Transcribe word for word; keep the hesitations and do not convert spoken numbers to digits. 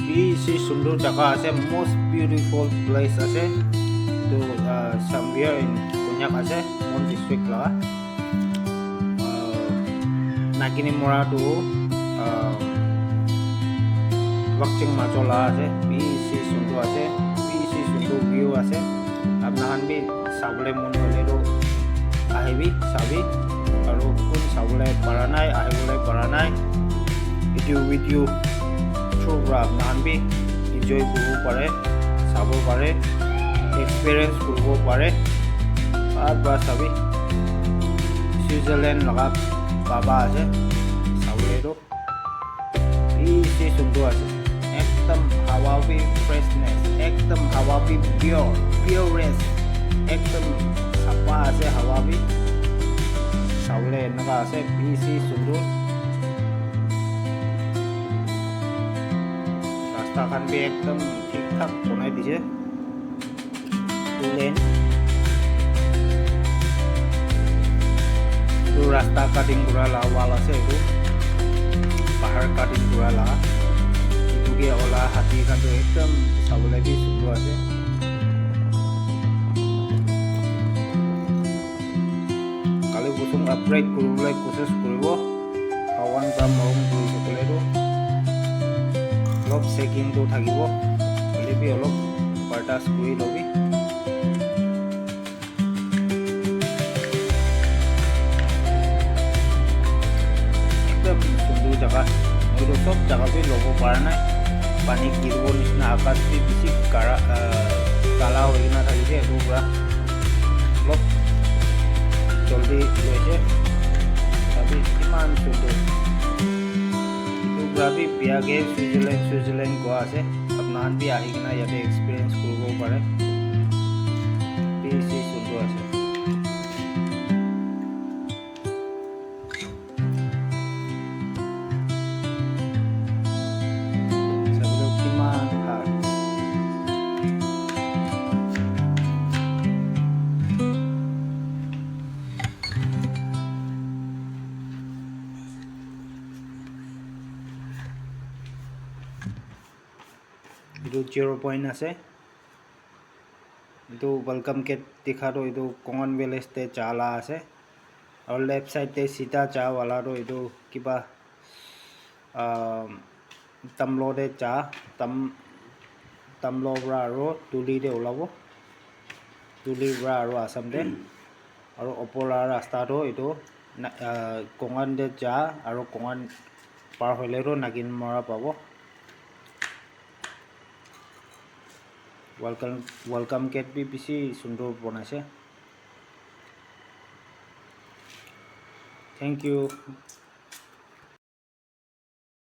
Bishi sundur jaga ase, most beautiful place ase. Etu, uh, somewhere in Konyak ase, Mon district laga. Uh, Nagini Mora tu, uh, Wakching Macho laga ase, bishi sundur ase, bishi sundur view ase. Apna khan bi sabole mon hoile tu ahibi, sabi. Aru kun sabole para nai, ahibole para nai, etu video through para apna khan bi enjoy kuribo pare, sabo pare, experience kuribo pare. Aru para sabi, Switzerland laga baba ase, sabole tu bishi sundur ase. Ekdam hawa bi freshness, ekdam hawa bi pure, purest, ekdam sapha ase hawa bi. Sabole enaka ase, bishi sundur. Rasta khan bi ekdam thik thak banai dise. Two lane. Etu rasta cutting kura la wall ase etu. Bahar cutting kura la. Etu ke ola hati khan tu ekdam sabole bi sundur ase. Kali kusum upgrade kuribole koshish kuribo. Bhagwan pra morom kuri thakile tu olop shaking tu thakibo. Hoile bi olop bardas kuri lobi. Ekdam sundur jaga. Moi tu sob jaga bi lobo para nai. Pani giribo nishina, akash bi bishi kara, ah, kala hoi kena thakise etu pra. Olop jaldi loise. Sabi kiman sundur. Etu pra bi biya ke Switzerland, Switzerland koa ase. Apna khan bi ahi kena yate experience kuribo pare. Bishi sundur ase. Sabole kiman bhal. Etu zero point ase. Etu welcome gate dikha tu etu Kongan village te ja la ase. Aru left side te sida ja wala tu etu kiba, ah, Tamlo te ja, Tam-, Tamlo pra aru Tuli te ulabo. Tuli pra aru Assam te. Aru opor la rasta tu etu na-, ah, Kongan te ja aru Kongan par hoile tu Nagin Mora pabo. Welcome, welcome gate bi bishi sundur banai ase. Thank you.